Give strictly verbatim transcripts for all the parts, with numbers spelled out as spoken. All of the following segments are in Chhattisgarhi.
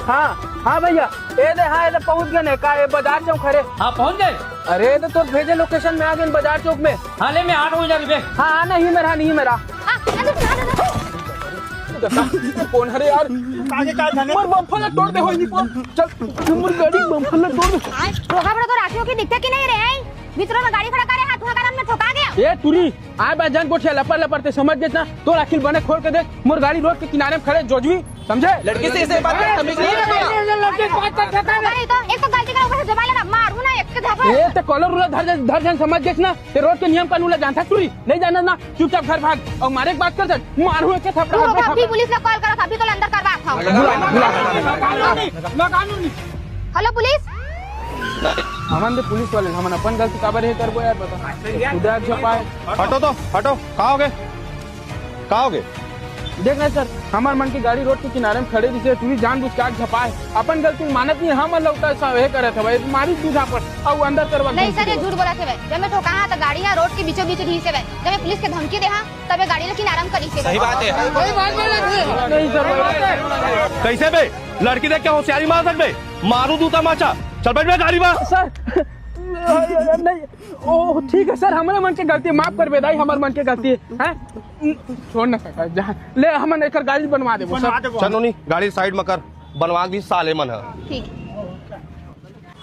हाँ, हाँ भैया, ए दे, हाँ, ए दे पहुँच गेन हे का, ए बाजार चौक हरे। हाँ, पहुँच गे। अरे, ए दे तोर भेजे location में आ गेन बाजार चौक में। हाँ, ले, मैं आठ बजे जा रही बे। हाँ, हाँ, नहीं मेरा, नहीं मेरा। हाँ, अरे, अरे, अरे। कोन हरे यार? आगे का जाने? मोर bumper ला तोड़ दे होही, निकल। चल, मोर गाड़ी bumper ला तोड़ दे। रोका बड़ा तो राखियों की दिखते कि नहीं रे? भीतरों में गाड़ी खड़ा करे, हाथ हुआ गरम में ठोका गया। ए, टूरी, आय बा जान गोठिया लपर लपर ते समझ गेस ना, तोर आँखी ल बने खोल के देख, मोर गाड़ी रोड के किनारे में खड़े जोजवी, समझे? लड़की से ऐसे बात कर, तमीज नहीं है ना? अरे तो एक तो गलती का ऊपर से जमा लेना, मारू ना एक के झापड़। ए, ते collar उला धर, धर जान समझ गेस ना, ते रोड के नियम कानून ला जानता टूरी, नहीं जाना ना, चुपचाप घर भाग, अउ मारे के बात कर सक, मारू एक के थपड़ा। तू रोका, अभी पुलिस ला call करा था, अभी तो अंदर करवा था। बुला, बुला। Hello police. हमन दे पुलिस वाले, हमन अपन गलती काबर हे करबो यार, बता। खुदा झपाए। हटो तो, हटो, का होगे? का होगे? देख ना सर, हमर मन के गाड़ी रोड के किनारे में खड़े रहिसे, टूरी जानबूझ के आके झपाए। अपन गलती मानत नहीं, हमन लौटा सा हे करत हवे, मारी दू झापड़, अउ अंदर करवा नहीं सर, ये झूठ बोलत हवे। जब मैं ठोका हाँ, तो गाड़ी यहाँ रोड के बीचों बीच रहिसे बे। जब मैं पुलिस के धमकी दे हाँ, तब ये गाड़ी लेकिन आराम करिसे बे। सही बात है। नहीं सर, कैसे बे? लड़की देख के होशियारी मार सकबे? मारू दू तमाचा। चल बैठ बे गाड़ी में। सर, नहीं, ओ, ठीक है सर, हमरे मन के गलती, माफ करबे दाई, हमर मन के गलती है। छोड़ ना सका, जहाँ ले हमन एकर गाड़ी बनवा देबो सर। चल नोनी, गाड़ी side में कर, बनवा दी साले मन ह। ठीक।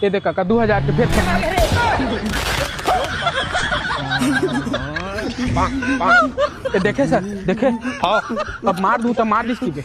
ये देख काका, दू हजार के फेर। ये देखे सर, देखे? हाँ। अब मार दू तो मार दिस के।